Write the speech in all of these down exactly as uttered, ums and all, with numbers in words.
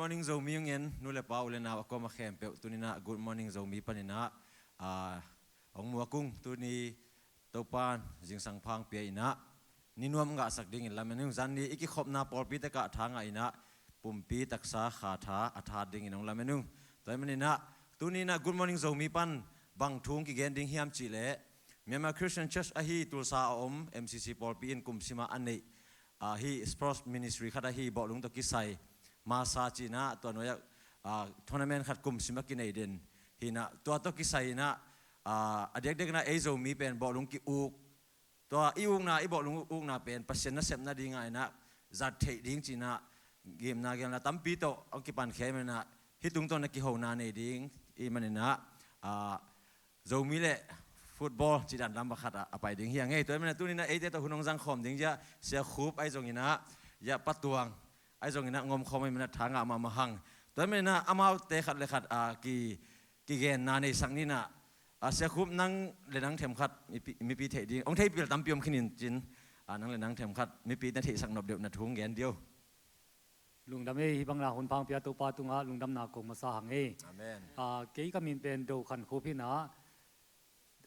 Morning Zomi hong en nu le pa, u le nau a kuamah khempeuh, tuni-in ah Good Morning Zomi panin ah, ah, hong muak ung. Tuni Topa'n zingsang pha hong pia in ah, ni nuam hong ngahsak dingin lamen ung. Zan ni i kikhopna pawlpi takah tha ngah in ah, pumpi taksa kha tha a that dingin hong lamen ung. Tua ahih manin ah, tuni-in ah Good Morning Zomi pan bang thu hong kigen ding hiam cih leh, Myanmar Christian Church ahi Tulsa a om M C C pawlpi in kum simah a neih, ah, hih sports ministry khat ahi bawlung tawh kisai, Masa ci-in ah, tua nuai-ah, ah, tournament khat kum simah kinei den hi-in ah, tua tawh kisai in ah, ah, a diakdiak in ah ei Zomi pen bawlung ki-uk, tua i ukna, i bawlung ukna pen Pasian nasep nading ah in ah zat theih ding ci-in ah, gimna gelna tampi tawh hong kipankhia ahih manin ah, hih tungtawn ah kihona nei ding i hih manin ah, ah, Zomi le football cih dan lam pakhat ah a pai ding hi hang ei. Tua ahih manin ah tuni-in ah eite tawh hun hong zang khawm ding, Sia Khup ahi zongin ah, Pa Tuang ahi zongin ah, ngom khawm ahih manin ah tha ngah mahmah hang. Tua ahih manin ah amaute khat le khat, ah, ki, kigenna neisak ni in ah, ah, Sia Khup, nang le nang themkhat mipi, mipi theih ding, hong theih pi leh tampi om khin in cin, ah, nang le nang themkhat mipi na theihsak nop deuh na thu hong gen dih o. Lungdam ei, hih bang a hun pha hong pia Topa tungah lungdamna kong masa hang ei. Amen. Ah, kei ka min pen Do Khan Khup hi-in ah,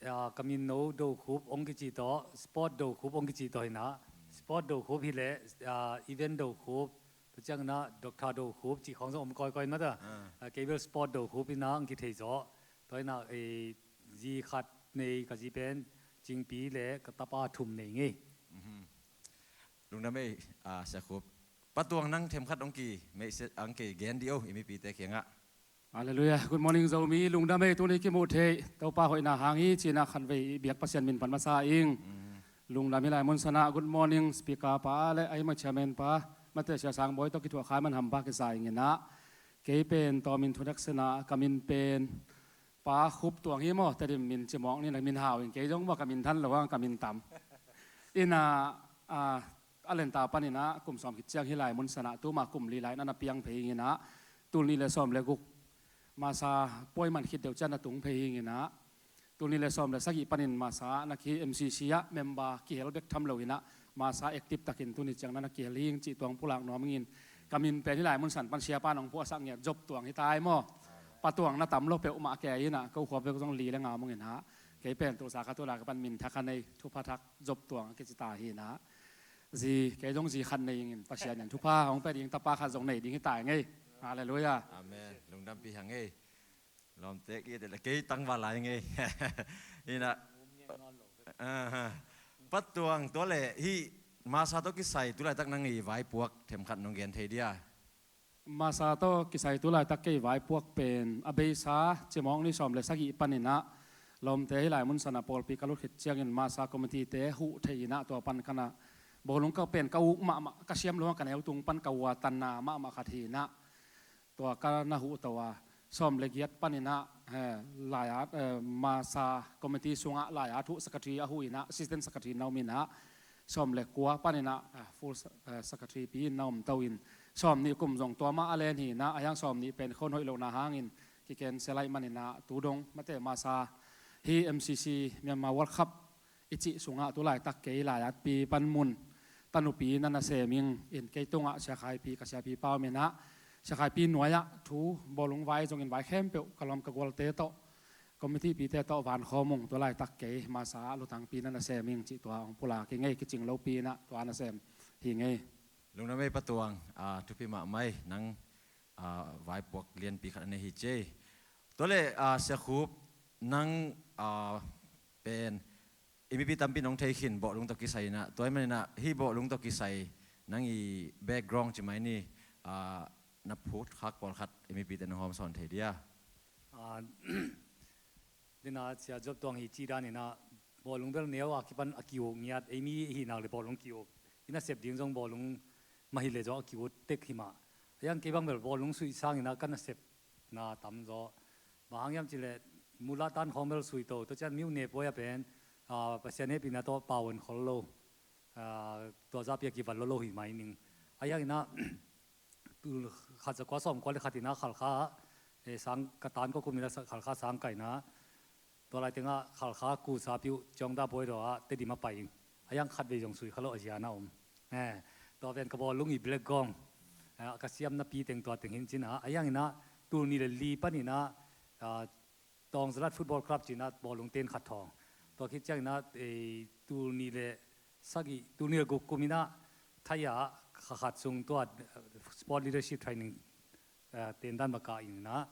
ah, ka min no Do Khup hong kici tawh, sport Do Khup hong kici tawh hi-in ah, sport Do Khup hi leh, ah, event Do Khup, tua ciangin ah doctor Do Khup cih khawng zong om kawikawi mah ta. Ah. Ah, kei bel sport Do Khup hi-in ah hong kithei zaw. Tua hi-in ah, eh, zi khat nei, ka zi pen Cingpi le ka tapa thum nei ngei. Mhm. Lungdam ei, ah, Sia Khup. Pa Tuang, nang themkhat hong ki, meih se, hong kigen dih o, i mipite kiangah. Halleluiah. Good morning Zomi. Lungdam ei, tuni kimuh theih Topa hoihna hang hi ci-in ah khatvei i biak Pasian min pan masa ing. Mm. Lungdam. Hih lai munsan ah good morning speaker pa le a hi mah chairman pa, mate Sia Sang Bawi tawh kithuah kha ahih man hampha kisa ing in ah, kei pen tawm introduction ah ka min pen Pa Khup Tuang hi maw, Tedim min ci mawk ni in ah, min hau in, kei zong maw ka min than lo hang, ka min tam. In ah, ah, a lenta panin ah kum sawm khit ciang hih lai munsan ah, tuma kum li lai-in ah na piang phei ing in ah, tul nih le sawm le guk Masa pawi man khit deuh ciang na tung phei ing in ah, tul nih le sawm le sagih panin Masa na ki M C C ah member kihel bek tham lo in ah, Masa active takin tuni ciang na na kihel hi ing cih tua hong pulak nuam ing in, ka min pen hih lai munsan pan Siapa in hong phuahsak ngiat Job Tuang hi ta ei maw. Pa Tuang na tam lo peuhmah kei in ah, ko khua peuh zong li le nga mong in ah, kei pen Tulsa ka tulai ka pan min thak a nei, Thupha Thak Job Tuang a kici ta hi in ah. Zi, kei zong zi khat nei ing in, Pasian in thupha hong pia ding tapa khat zong nei ding hi ta ing ei. Halleluiah. Amen. Lungdampih hang ei. Lawmte, kei teh le kei tangval lai ing ei. In ah. Aha. Pa Tuang, tua leh hih Masa tawh kisai tu laitak nang i vaipuak themkhat nong gen thei dia? Masa tawh kisai tu laitak kei vaipuak pen a beisa cimawk ni sawm le sagih panin ah, lawmte, hih lai munsan ah pawlpi ka lut khit ciangin Masa committee-te huh thei in ah, tua pan ka na, bawlung ka pen ka uk mahmah, ka siam lo hang ka neu tung pan ka uatanna mahmah khat hi in ah, tua ka na huh to a, sawm le giat panin ah, eh, lai-at, eh, Masa committee sungah lai-at huh secretary a huh in ah, assistant secretary na om in ah, sawm le kua panin ah, eh, full se-, eh, secretary pi in na om to in, sawm nih kum zong tua mah a len hi in ah, a hiang sawm nih pen khon hoih lohna hangin kiken selai manin ah, tu dong mate Masa hih M C C Myanmar World Cup i cih sungah tu laitak kei lai-atpi pan mun tanupi na na sem ing in, kei tungah Sia Khaipi, ka siapipa om in ah, Sia Khaipi nuai-ah thu bawlung vai zongin vai khempeuh ka lawm ka gualte tawh, committee pite tawh vankhawm ung, tu laitak kei Masa ah lutangpi na na sem ing cih tua hong pulak ing ei, kicing lopi in ah tua na sem hi ing ei. Lungdam ei Pa Tuang, ah, thupi mahmah ei, nang ah, vaipuak lianpi khat a nei hi ci ei. Tua leh, ah, Sia Khup, nang, ah, pen i mipi tampi nong thei khin bawlung tawh kisai in ah, tua ahih manin ah hih bawlung tawh kisai nang i background ci mai ni, ah, na phut khak pawlkhat i mipite nong hawmsawn thei dia? Ah, dena Sia Job Tuang hi cih danin ah, bawlung bel neu a kipan a ki-uk ngiat, ei mi i hih nak leh bawlung ki-uk, i nasep ding zong bawlung mah hi leh zong a ki-ut tek hi mah. A hiang kei bang bel bawlung suih sangin ah ka nasepna tam zaw. Bang hang hiam cih leh, mula tan khawng bel sui to, tua ciang miuh ne puai a pen, ah, Pasian hehpihna tawh pau en khol lo, ah, tua zapi a kivat lo lo hi mai ning. A hiang in ah, tul khat za kua sawm kua le khat in ah Khalkha, eh, sang ka tan kua kum in ah sa-, Khalkha sang ka in ah, tua lai tengah Khalkha kusa piuh ciong da buai daw ah Tedim a pai ing. A hiang khatvei zong sui kha lo a zia na om. Eh, tua pen ka bawlung i black gawng. ah, ka siamna pi teng tua teng hi in ci-in ah, a hiangin ah tul nih le li panin ah, ah, Tawng Zalat Football Club ci-in ah bawlung ten khat thawng. Tua khit ciangin ah, eh, tul nih le sagih, tul nih le guk kumin ah Thai ah kha khat sung tua, eh, sport leadership training, eh, tentan baka in ah,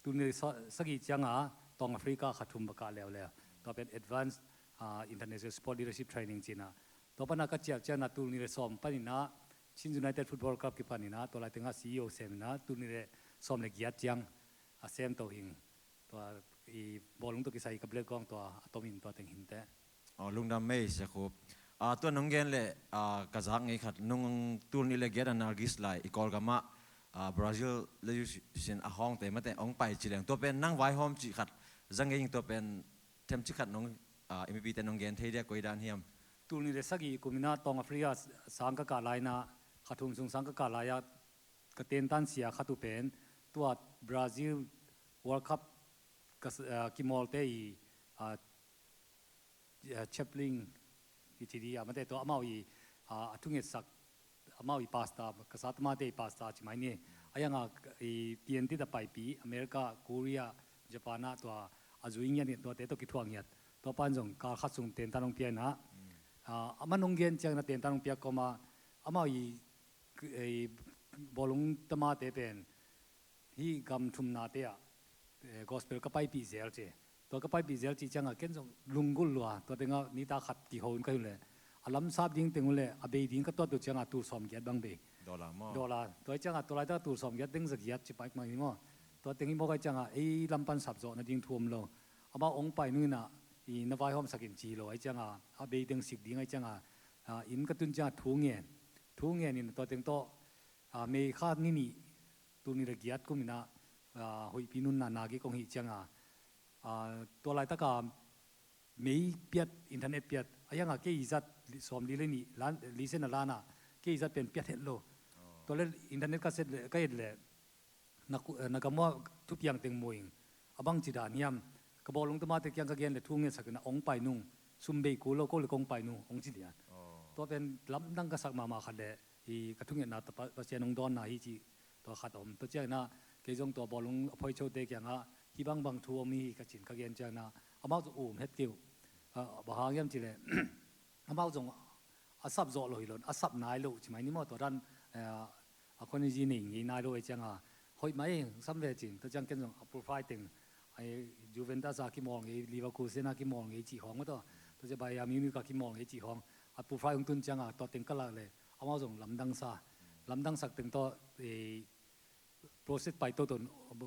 tul nih le sa-, sagih ciangin ah Tawng Africa kha thum baka leuleu. Tua pen advanced, ah, international sport leadership training ci-in ah. Tua panin ah ka ciah ciangin ah tul nih le sawm panin ah Chin United Football Club kipanin ah, tua lai tengah C E O semin ah, tul nih le sawm le giat ciang a sem to hing. Tua i bawlung tawh kisai ka background tua a tomin tua teng hi inteh. Aw, lungdam mei Sia Khup. Ah, tua nong gen leh, ah, ka zak ngei khat, nong tul nih le giat a Nargis lai i Kawlgam ah, ah, Brazil le U S in a hawngte mate hong pai ci leng. Tua pen nang vaihawm cih khat za ngei ing, tua pen themcik khat nong, ah, i mipite nong gen thei dia koi dan hiam? Tul nih le sagih kumin ah Tawng Africa sang ka kah lai-in ah, kha thum sung sang ka kah lai-ah ka tentan sia khat uh pen tua Brazil World Cup ka s-, ah, kimawlte i, ah, ah, chaplain i ci di a mate tua amau i, ah, a thungetsak, amau i pastor, ka sa tamate i pastor ci mai ni. A hiangah i piantit a paipih America, Korea, Japan ah tua a zui ngiat ngiat tuate tawh kithuah ngiat. Tua pan zong kal khat sung tentan hong pia in ah. Ah, aman hong gen ciangin ah tentan hong piak kawm ah amau i, i bawlung tamate pen hih gam thumnate ah, eh, gospel ka paipih zel ci. Tua ka paipih zel cih ciangah ken zong lunggulh lua, tua tengah nitak khat kiho in ka hi uh leh, a lamsap ding teng uh leh a bei ding ka tuat uh ciangah tul sawm giat bang bei. Dollar maw? Dollar. Tua hi ciangah tua laitak tul sawm giat teng za giat ci paik mah hi maw? Tua teng hi mawk ahi ciangah ei lam pan sapzawh nading thu om lo. Amau hong pai nung in ah i na vaihawmsak in ci lo ahi ciangah a bei teng sik ding ahi ciangah, ah, inn ka tun ciangah thu ngen. Thu ngen in tua teng tawh, ah, May kha ni nih, tul nih le giat kumin ah, ah, Hoihpi nunna Nagik hong hih ciangah, ah, tua laitaka mei piat, internet piat, a hiangah kei i zat sawmli le nih, lan, li sen a lan ah, kei i zat pen piat het lo. Tua le internet ka set le, ka et le, na ku-, na gam uah thupiang teng mu ing, a bangci dan hiam, ka bawlung tamate kiang ka gen le thu ngetsak in ah hong pai nung, sum bei kul lo ko le kong pai nung, hong ci lian. Tua pen lamdang ka sak mahmah khat le, i ka thungetna tapa Pasian hong dawnna hi cih tua khat om. Tua ciangin ah kei zong tua bawlung a phoichote kiangah hih bangbang thu om hi ka cin ka gen ciangin ah amau zong um het kei uh. Ah, bang hang hiam cih leh amau zong a sap zawh lo hi lo, a sap nai lo ci mai ni maw, tua dan, eh, a khoniji nei ngei nai lo ahi ciangah hoih mai sam ve cin, tua ciang ken zong a profile teng, ai, Juventus a kimawl ngei, Leverkusen a kimawl ngei cih khawng maw tua, tua ciang Bayern Munich a kimawl ngei cih khawng, a profile hong tun ciangah tua teng ka lak le amau zong lamdang sa, lamdang sak teng tawh, eh, process pai toto,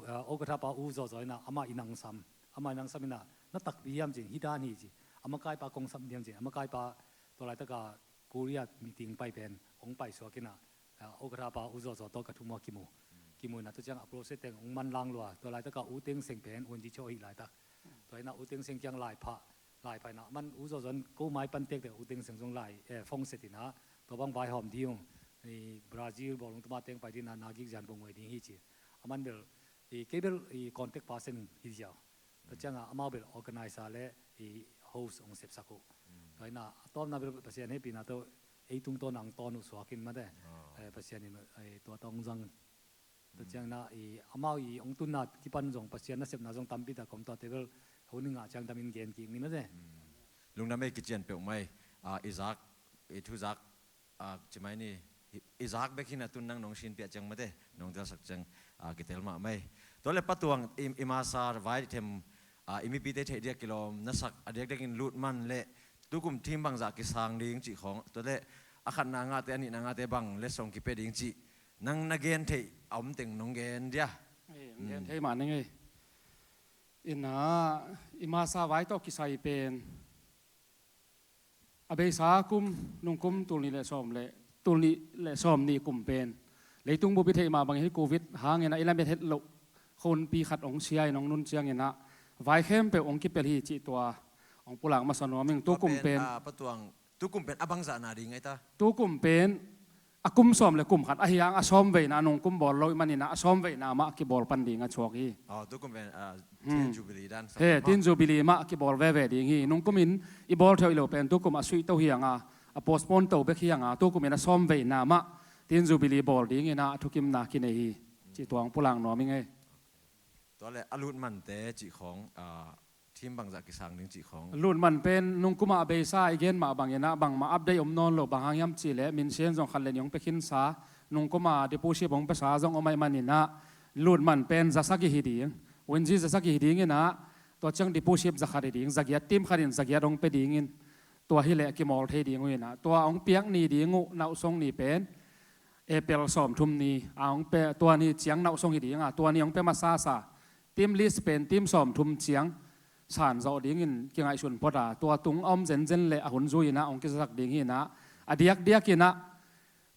ah, okatha pa u zawzaw in ah amah i nangsam, amah i nangsam in ah na takpi hiam cin, hih dan hi ci, a makaipa kong sam hiam cin, a makaipa tua laitaka Korea meeting pai pen hong paisuak in ah, ah, okatha pa u zawzaw tawh ka thum uah kimu, kimu in ah tua ciang a process teng hong manlang lua, tua laitaka U Thein Sein pen U N G cho hih laitak, tua in ah U Thein Sein kiang lai phah, lai phah in ah man u zawzaw in ko mai pan tektek U Thein Sein zong lai, eh, phone set in ah tua bang vaihawm ding, i Brazil bawlung tama teng pai ding in ah Nagik Zan Bung Wei ding hi ci. A man bel, i kei bel i contact person hi ziau. Tua ciangah amau bel organizer le i host hong sepsak uh. Tua in ah a tawpna bel Pasian hehpihna tawh ei tungtawn ah hong tawn uh suak in mate. Eh, Pasian in, eh, tua tawh hong zang. Tua ciangin ah i amau i hong tunna kipan zong Pasian nasepna zong tampi tak om, tuate bel hun i ngah ciang damin gen kik ni mate. Lungdam ei, kician peuhmah ei. Ah, i zak, i thuzak, ah, ci mai ni, i, i zak bek hi in ah tun nang nong sinpiah ciang mate, nong telsak ciang, ah, kitel mahmah ei. Tua le Pa Tuang, i, i masa vai them, ah, i mipite theih diak kilawm na sak a diakdiakin lut man le tukum thim bangzah kisang ding cih khawng, tua le a khatna ngahte, a nihna ngahte bang le song kipia ding cih nang na gen theih a om teng nong gen dia. Ei, nong gen thei mah ning ei. Inn ah i masa vai tawh kisai pen a beisa kum, nungkum tul nih le sawm le, tul nih le sawm nih kum pen leitung bup i theih mah bangin hih Covid hangin ah i lamet het loh khonpi khat hong sia in hong nun ciangin ah vai khempeuh hong kipel hi cih tua hong pulak masa nuam ing. Tukum pen, ah, Pa Tuang, tukum pen a bangzah na ding ahi ta? Tukum pen a kum sawm le kum khat ahi hang, a sawm veina nungkum bawl lo i manin ah a sawm veina mah kibawl pan ding a thuak hi. Oh, tukum pen, ah, Tin Jubilee dan sam he, mah. Tin Jubilee mah kibawl veve ding hi. Nungkum in i bawl theuh i lo pen tukum a suih to hi hang a, a postpone to bek hi hang a, tukum in a sawm veina mah Tin Jubilee bawl dingin ah thukimna kinei hi. Cih tua hong pulak nuam ing ei. Tua le a lut mante cih khawng, ah, team bangzah kisang ding cih khawng. Lut man pen nungkuma a beisa i gen mah bangin ah bangmah update om nawn lo, bang hang hiam cih leh Minsen zong khat le nih hong pia khinsa, nungkuma deposit hong piasa zong om ahih manin ah lut man pen za sagih hi ding. Wenji za sagih hi dingin ah tua ciang deposit za khat hi ding, za giat, team khat in za giat hong pia dingin. Tua hi leh kimawl thei ding uh in ah, tua hong piak ni ding uh nauhsong ni pen April sawmthum ni a hong pia, tua ni ciang nauhsong hi ding a, tua ni hong pia masasa. Team list pen team sawmthum ciang san zawh dingin kingaihsun phot a, tua tung a om zenzen le a hun zui in ah hong kizasak ding hi in ah, a diakdiak in ah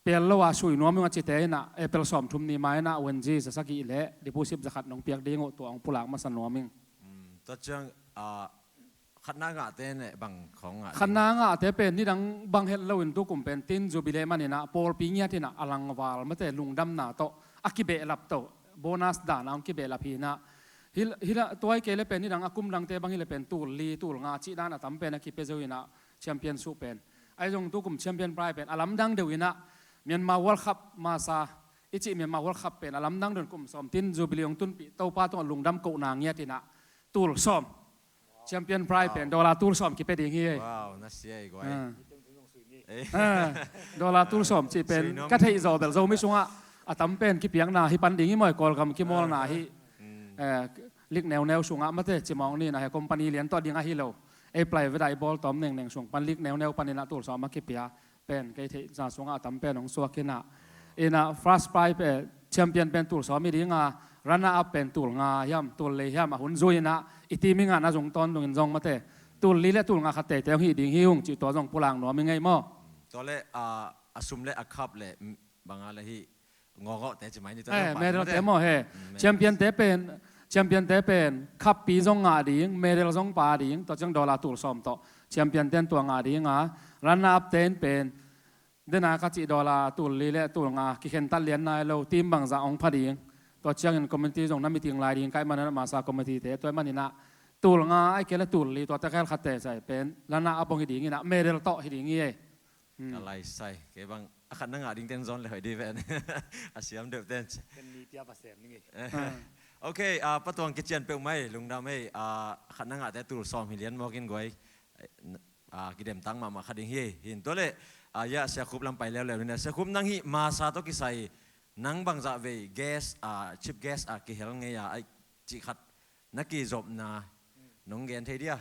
pel lo a sui nuam ung a cite in ah April sawmthum ni ma in ah wenji za sagih le deposit za khat nong piak ding uh, tua hong pulak masa nuam ing. Mm, tua ciang, ah, khatna ngahte ne bang khawng ngah ding? Khatna ngahte pen nidang bang het loin tukum pen Tin Jubilee manin ah pawlpi ngiat in ah a langval mate lungdamna tawh a kibehlap tawh bonus dan a hong kibehlap hi in ah, hi, hi la, tua hi kei le pen nidang a kum dangte bang hi le pen tul li tul nga cih dan a tam pen a kipia zo in ah champion suh pen. Ahi zong tukum champion prize pen a lamdang deuh in ah Myanmar World Cup masa i cih Myanmar World Cup pen a lamdang deuh in kum sawm Tin Jubilee hong tunpih Topa tungah lungdam kohna ngiat in ah tul sawm. Champion prize pen dollar tul sawm kipia ding hi ei. Wow, na sia ei guai. Ah. Eh. Ah, dollar tul sawm cih pen ka theih zawh bel Zomi sungah a tam pen kipiakna hi pan ding hi maw, Kawlgam kimawlna hi. Mm. Eh, lik neuneu sungah mate cimawng ni na he company lian tawh ding ahi lo. Ei private a i bawl tawm nengneng sung pan lik neuneu pan in ah tul sawm a kipia pen kei theihna sungah a tam pen hong suak in ah. In ah first prize pen champion pen tul sawm hi ding a, runner up pen tul nga hiam tul li hiam a hun zui in ah i team i ngahna zong tawntung in zong mate tul li le tul nga khat teitei hong hi ding hi ung cih tua zong pulak nuam ing ei maw. Tua le, ah, a sum le a cup le, mm, bang a le hih ngawngawhte ci mai ni tua. Eh, medal te maw he. Mm, medal. Champion te pen, champion te pen cup pi zong ngah ding, medal zong pia ding, tua ciang dollar tul sawm tawh champion ten tua ngah ding a, runner up ten pen dena ka cih dollar tul li le tul nga kikhentat lian nai lo, team bangzah hong pha ding. Tua ciangin community zong na meeting lai ding ka hih manin ah masa committee te, tua hih manin ah tul nga ahih kei le tul li tuate khel khatte zai pen runner up hong hi ding in ah medal tawh hi ding hi ei. Hmm. Ka lai sai. Kei bang a khat na ngah ding ten zawn le hoih dih ven. A siam deuh ten. Ken ni pia pa sem ning ei. Ah. Ok, ah, Pa Tuang kician peuh mai, lungdam ei, ah, a khat na ngahte tul sawm hi lian mawk in guai. Eh, n-, ah, kidemtang mahmah kha ding hi, hin tua le, ah, ya, Sia Khup lam pai leuleu ni na. Sia Khup nang hih masa tawh kisai, nang bangzah vei guest, ah, chief guest, ah, kihel ngei a, ai, cih khat na kizopna nong gen thei dia?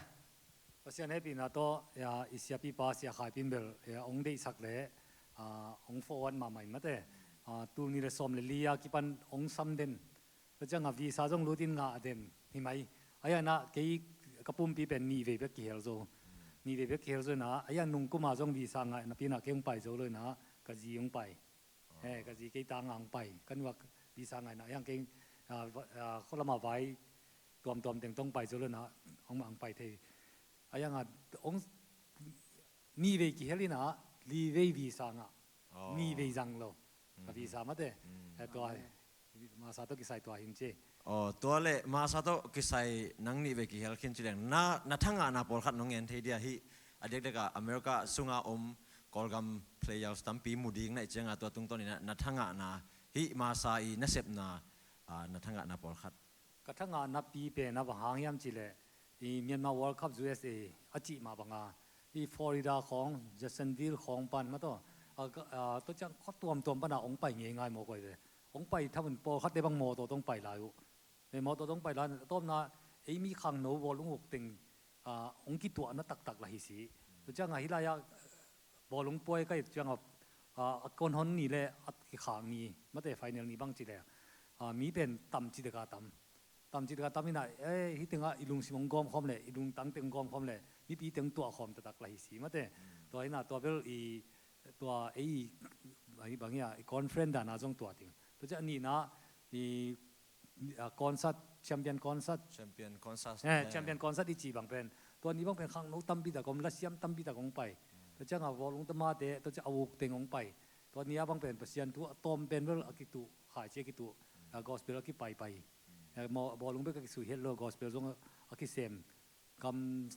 Pasian hehpihna tawh, ya, i siapipa Sia Khai Pin bel, ya, hong deihsak le, ah, hong forward mahmah in mate. Ah, tul nih le sawm le li a kipan hong sam den. Tua ciangah visa zong lutin ngah den hi mai. Ahi a na kei ka pumpi pen nih vei bek kihel zo. Nih vei bek kihel zo in ah, ahi a nungkuma zong visa ngah napi in ah kei hong pai zo lo in ah, ka zi hong pai. Eh, ka zi kei tanga hong pai. Ka nuak visa ngaihna hiang kei, ah, va-, ah, khualama vai tuamtuam teng tong pai zo lo na, hong, hong pai thei. A hiang a, hong, nih vei kihel in ah, li vei visa ngah. Oh. Nih vei zang lo. Mm. A visa mate. Mm. Eh, tua, masa tawh kisai tua hing ci. Oh, tua le masa tawh kisai nang nih vei kihel khin ci leng. Na, na thangahna pawlkhat nong ngen thei dia hih. A diakdiak a America sunga om Kawlgam players tampi mu ding na hih cianga tua tungtawn in na, na thangahna hih masa i nasepna, ah, na thangahna pawlkhat. Ka thangahna pi pen a bang hang hiam cih leh i Myanmar World Cup U S A a cih mah banga i Florida khawng, Jacksonville khawng pan mah tawh, a, a, tua ciang khua tuamtuam pana hong pai ngeingai mawk uh hi ve. Hong pai thamun pawlkhatte bang mawtaw tawh hong pai lai uh. Mawtaw tawh hong pai lai a tawpna ei mi khangno bawlung uk teng, ah, hong kituahna taktak lah hi si. Tua ciangah hih lai-ah bawlung puai ka hih ciangah, ah, a kon hon ni le a kikhak ni mate final ni bang ci le, ah, mi pen tam ci deka tam. Tam ci deka tam inah, eh, hih tengah i lungsim hong gawm khawm le, i lungtang teng hong gawm khawm le, mipi teng tuah khawm taktak lah hi si mate. Tua inah tua bel i, tua ei, bang hia, i conference dana zong tua ting. Tua ciah a nihna, i, ah, concert, champion concert. Champion concert. Eh, eh, champion concert i cih bang pen. Tua ni bang pen khangno tampi tak om, lasiam tampi tak hong pai. Mm. Tua ciangah bawlung tamate, tua ciah a uk teng hong pai. Tua ni a bang pen Pasian thu a tawm pen bel a kituh, khaici a kituh, ah, gospel a kipaipai. Eh, maw, bawlung bek a kisui het lo, gospel zong a kisem. Kam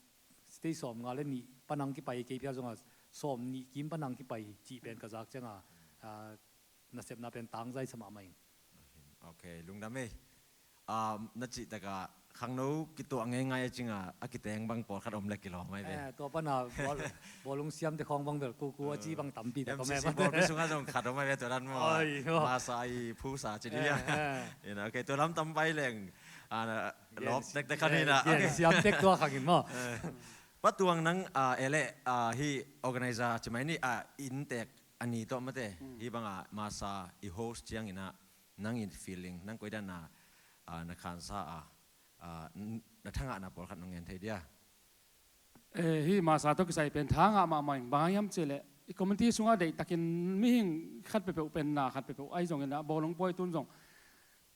stage sawm nga le nih panang kipai kei phia zongah sawm nih kim panang kipai cih pen ka zak ciangah, ah, nasepna pen tangzai sa mahmah ing. Ok, lungdam ei. Ah, na cih takah khangno kituah ngeingai a cinga a kiteng bang pawlkhat om le kilawm ai ve. Eh, tua pana bawl, bawlung siamte khawng bang bel kuku a ci bang tampi tak om M C C ai bang. Bawlpi sungah zong khat om ai ve tua dan maw. Oi, maw. Masa i phusa ci dih. Eh, eh. Ina, ok, tua lam tam pai leng. Ah, na, gen lawp si-, tektek khan eh, hina. Gen ok. Siam tek tua khangin maw. Eh. Pa Tuang nang, ah, ele, ah, hi organizer ci mai ni, ah, inntek a ni tawh mate. Hmm. Hi banga masa i host ciangin ah nang in feeling, nang koidan na, ah, na khansa a, ah, n-, na thangahna pawlkhat nong ngen thei dia. Eh, hi masa tawh kisai pen thangah mahmah ing, bang hiam cih leh i community sungah deihtakin mihing khat peuhpeuh pen na khat peuhpeuh ahi zongin ah bawlung pawi tun zong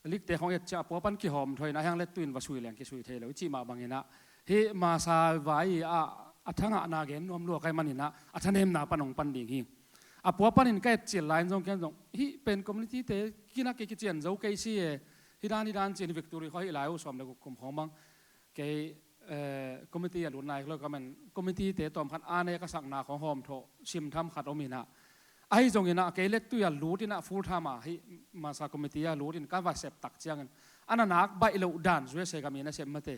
likte khong et ciah a pua pan kihawm tho in a hiang lettu in va sui leng kisui thei lo i cih mah bangin ah hih masa vai ah a thangahna gen nuam lua ka hih manin ah a thanemna pan hong pan ding hi. A pua panin ka et cil lai in zong ken zong hih pen community te kinak kei kician zo kei si e, hi dan hi dan ci-in victory khua hih lai uh sawm le guk kum khawng bang kei, eh, committee a lut nai lo ka man committee te tawm khat a ne ka sakna khawng hawm thawh simtham khat om in ah ahi zongin ah kei lettu a lut in ah full time a hih masa committee a lut in ka va sep tak ciangin a na nak baih loh dan zuese gam in a sep mate.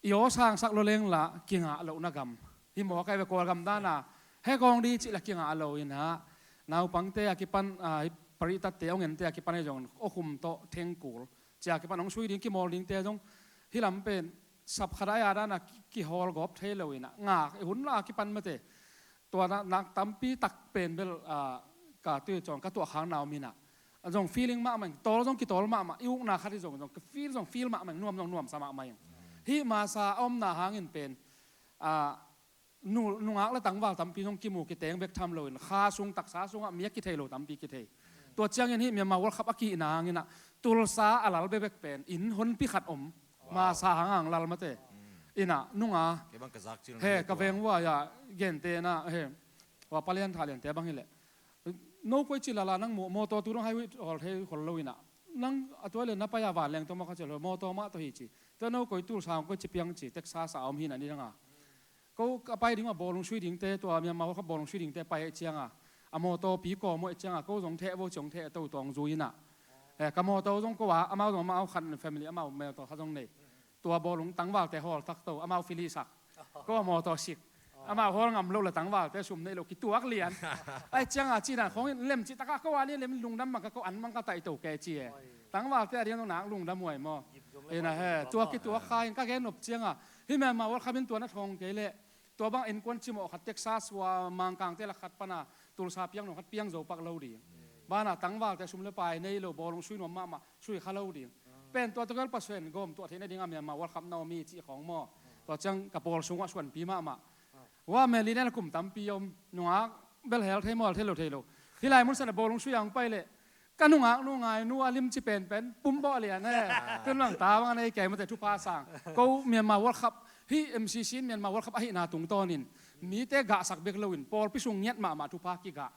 I aw sangsak lo leng la kingah lohna gam hi maw, ka hi ve Kawlgam dana he kawng di cih la kingah lo in ah naupangte a kipan, ah, hih paritatte awngente a kipan ahi zongin awkhum tawh thengkul cia kipan hong sui ding kimawl dingte zong hih lam pen sap khat a ya dana ki-, kihawl gawp thei lo in ah ngak i hun la kipan mate. Tua na, nak tampi tak pen bel, ah, ka tui cawng ka tuah khang na om in ah zong feeling mahmah ing, tawl zong kitawl mahmah, i ukna khat hi zong zong ka feel zong feel mahmah ing, nuam zong nuamsa mahmah ing. Hih masa a omna hangin pen, ah, nu-, nungak le tangval tampi zong kimu kiteng bek tham loin kha sung taksa sungah mi a kithei lo tampi kithei. Tua ciangin hih Myanmar World Cup a kihihna hangin ah Tulsa a lal bekbek pen inn honpi khat om. Wow. Masa hanghang lal mate. Mm. In ah nunga kei bang ka zak cil he ka veng vua ya gente na he wa palian thalian te bang hi leh no koi ci lala nang mu mawtaw tu dong highway hawl thei khol lo in ah nang a tua le na pai a van leng tawh mah ka cil lo mawtaw mah tawh hi ci. Tua no koi Tulsa koi ci piang ci Texas a om hi na ni dang a. Ko ka pai ding a bawlung sui dingte tua Myanmar World Cup bawlung sui dingte pai eh cianga a mawtawpi kawm uh eh cianga ko zong theh vo ci hong theh to tawng zui in ah. Eh, ka mawtaw zong ko a amau zong amau khat family amau mawtaw khat zong nei. Tua bawlung tangvalte hawl tak to amau fili sak. Ko a mawtaw sik. Amau hawl ngam lo le tangvalte sum nei lo kituak lian. Ai cianga ci dan khawng in lem ci taka ko a lian lem lungdam mang ka ko an mang ka taih to ke ci eh. Tangvalte a diang zong nak lungdam huai maw. Ina he tua kituak kha in ka gen nop cianga. Hih Myanmar World Cup in tua na thawng kei leh tua bang innkuan cimawh khat Texas ua Mangkangte lak khat pana Tulsa piang nong khat piang zo pak lo ding. Bana tangvalte sum le pai nei lo bawlung sui nuam mahmah sui kha lo ding. Pen tua tawh kel Pasian gawm tuah theihna dingah Myanmar World Cup na om hi cih khawng maw. Tua ciang ka pawl sungah suanpi mahmah. Wa meli nen a kum tampi om nungak bel hel thei mawl thei lo thei lo. Hih lai mun sana bawlung sui ang pai leh ka nungak nu ngai nu a limci penpen pumbawh lian e. Tun bang ta bang a nei kei mate thupha sang. Ko Myanmar World Cup hih M C C in Myanmar World Cup ahihna tungtawnin mite gahsak bek loin pawlpi sung ngiat mahmah thupha kigah.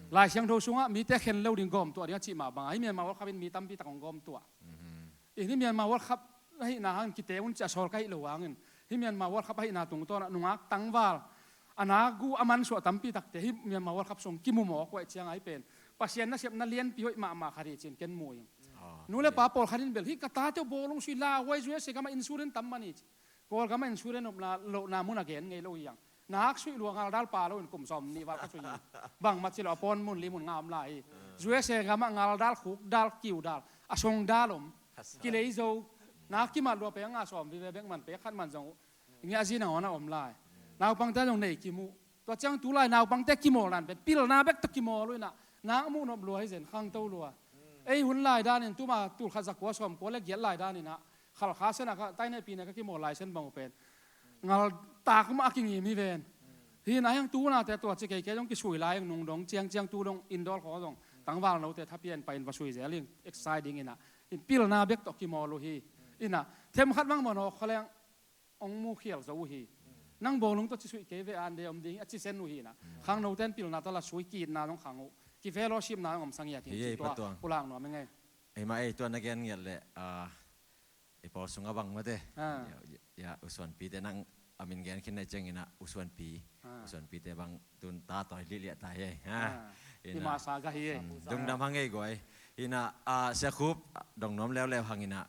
Lai Siangtho sungah mite khen lo ding gawmtuah ding a cih mah bangah hih Myanmar World Cup in mi tampi tak hong gawmtuah. Hih Myanmar World Cup ahihna hangin kite un ciah sawl ka hih lo hangin hih Myanmar World Cup ahihna tungtawnah nungak tangval a nak gu a mansuah tampi takte hih Myanmar World Cup sung kimu mawk uh ahih ciangah hih pen Pasian nasepna lianpi hoih mahmah khat hi cin ken mu ing. Nu le pa pawlkhat in bel hih ka tate uh bawlung sui lauhuai zuai se gamah insurance tam man hi ci. Kawlgamah insurance nopna lohna mun a gen ngei lo hi ang. Nak suih lua ngaldal pa loin kum sawm nih val ka suih hi. Bangmah ci lo a pawn mun li mun nga om lai hi. Zuai se gamah ngaldal khukdal kiudal a songdal om. Kilei zo. Nak kimat lua pek nga sawm vive bek man pek khat man zong uh. Ngiahzi nangawn a om lai. Naupangte zong nei kimuh. Tua ciang tulai naupangte kimawl dan pen pilna bek tawh kimawl uh inah nak muh nop lua hi zen khangto lua. Ei hun lai danin tuma tulkhat zakua sawmkua le giat lai daninah Khalkha sena ka tainehpine ka kimawl lai sen bang uh pen ngaltak mah a kingim hi ven. Hinah hiang tunate tua ci keikei zong kisui lai nung dong ciangciang tu dong indawl khaw zong tangval note thapian pain va sui zel in exercise dinginah in pilna bek tawh kimawl uh hi. Inah themkhat bang manawk kha leng ong mukhial zo uh hi. Nang bawlung tawh ci suih kei ve ande om ding a ci sen uh hinah khangnoten pilna tawh la sui kitna zong khang uh kifellowshipna zong om sangiat hi. Tua pulak nuam ing ei. Eima ei tua na gen ngiat leh i pawl sungah bang mate. Ya usuanpite nang a min gen khin na cianginah usuanpi usuanpite bang tun ta tawi lihliah ta hi ei. Hi masa ka hi e. Dungdam hang ei guai. Hi na, a, Sia Khup, dong nuam leuleu hang hi na.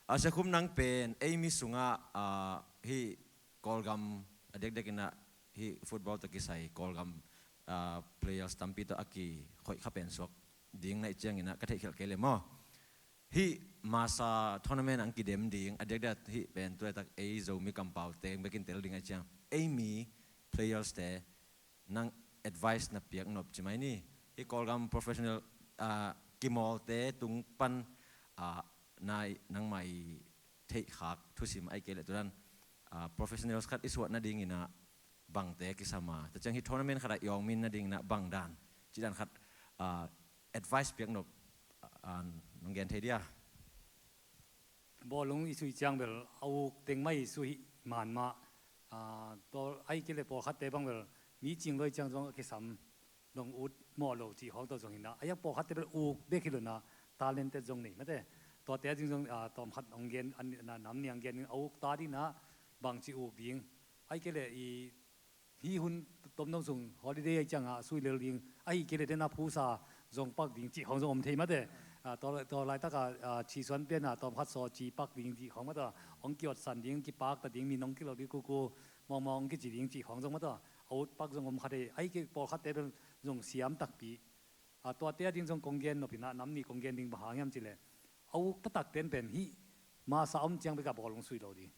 A, Sia Khup, nang pen ei mi sungah, a, hih Kawlgam a diakdiak in ah hih football tawh kisai Kawlgam, a, players tampi tawh a kikhoih kha pen suak ding na hih ciangin ah ka theihkhialh kei le maw? Hih masa tournament ang kidem ding a diakdiak hih pen tu laitak ei Zomi kampau teng bekin tel ding a hih ciang ei mi players te nang advice na piak nop ci mai ni. Hih Kawlgam professional, a, kimawlte tung pan, a, nai nangmah i theihkhak thusim ahih kei leh tu dan, a, professionals khat i suah nadingin ah bangte kisam a, tua ciang hih tournament khat ah i awng min nadingin ah bang dan, ci dan khat, a, advice piak nop, a, nong gen thei dia? Bawlung i suih ciang bel a uk teng mah i suih man mah. A, tua ahih kei leh pawlkhatte bang bel mi cing lua ciang zong a kisam dong ut mawh lo cih khawng tawh zong hi na. A, a pawlkhatte bel uk bek hi lo na, talented zong nei mate. Tuate a ding zong, a, tawmkhat hong gen, a, na, nam ni ang gen ding a uk ta ding na, bangci uk ding. Ahih kei leh i hih hun tomno sung holiday ahih ciangah sui lel ding, ahih kei leh den a phusa zong pak ding cih khawng zong om thei mate. A, tua, tua laitak a, a, cisuan pian a tawmkhat saw ci pak ding cih khawng mate. Hong kiotsan ding, kipak ta ding, min hong kilok ding kuku mawngmawng hong kici ding cih khawng zong mate. A ut pak zong om kha thei, ahih kei pawlkhatte bel zong siam takpi. A, tuate a ding zong kong gen nop hi na, nam ni kong gen ding bang hang hiam cih leh a uk taktak ten pen hih masa om ciang bek a bawlung suih lo ding.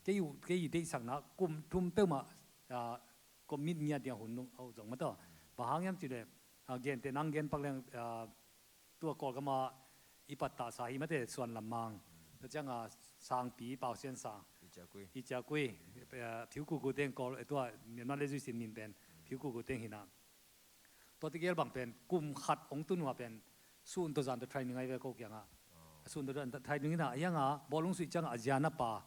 Kei uh, kei i deihsakna kum thum peuhmah, a, commit ngiat ding a hun nung a uh zong mate. Bang hang hiam cih leh, a, gente nang gen pak leng, a, tua Kawlgam ah i pattahsa hi mate, Suan Lam Mang. Tua ciang a Sangpi, Pau Sian Sang. I Ciakui. I Ciakui, a, Phiu Kuku teng Kawl, tua Myanmar Lezuisin min pen Phiu Kuku teng hi na. Tua tegel bang pen kum khat hong tun uh a pen sun tawh zan tawh training ahi ve ko kiangah. Oh. Sun tawh zan tawh training hi na, a hiangah bawlung suih ciangah a ziana pa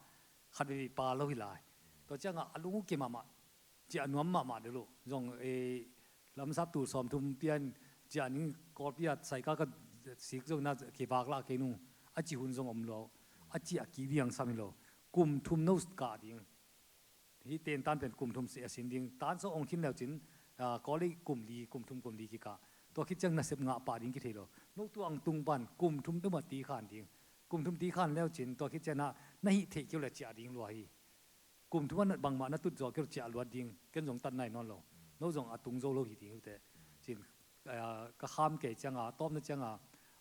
khat vei pa lo hi lai. Tua ciangah a lung uh ke mahmah, ciah nuam mahmah deuh lo. Zong, eh, lamsap tul sawmthum pian ciah ning Kawlpi ah saika ka sik zong na kivak lah kei nung, a cih hun zong om lo. A ciah kik ding sam hi lo. Kum thum no kah ding. Hih tentan pen kum thum si a sin ding. Tan sawh hong khin leu cin, a, Kawlei kum li, kum thum kum li kikah. Tua khit ciang nasep ngah pah ding kithei lo. No tua ang tung pan kum thum tumah ti khan ding. Kum thum ti khan leu cin, tua khit ciang na, na hih theih keu le ciah ding lua hi. Kum thum ah bangmah na tut zawh keu le ciah luat ding. Ken zong tat nai nawn lo. No zong a tung zo lo hi ding uh teh. Cin, a, ka kham kei cianga, a tawpna cianga,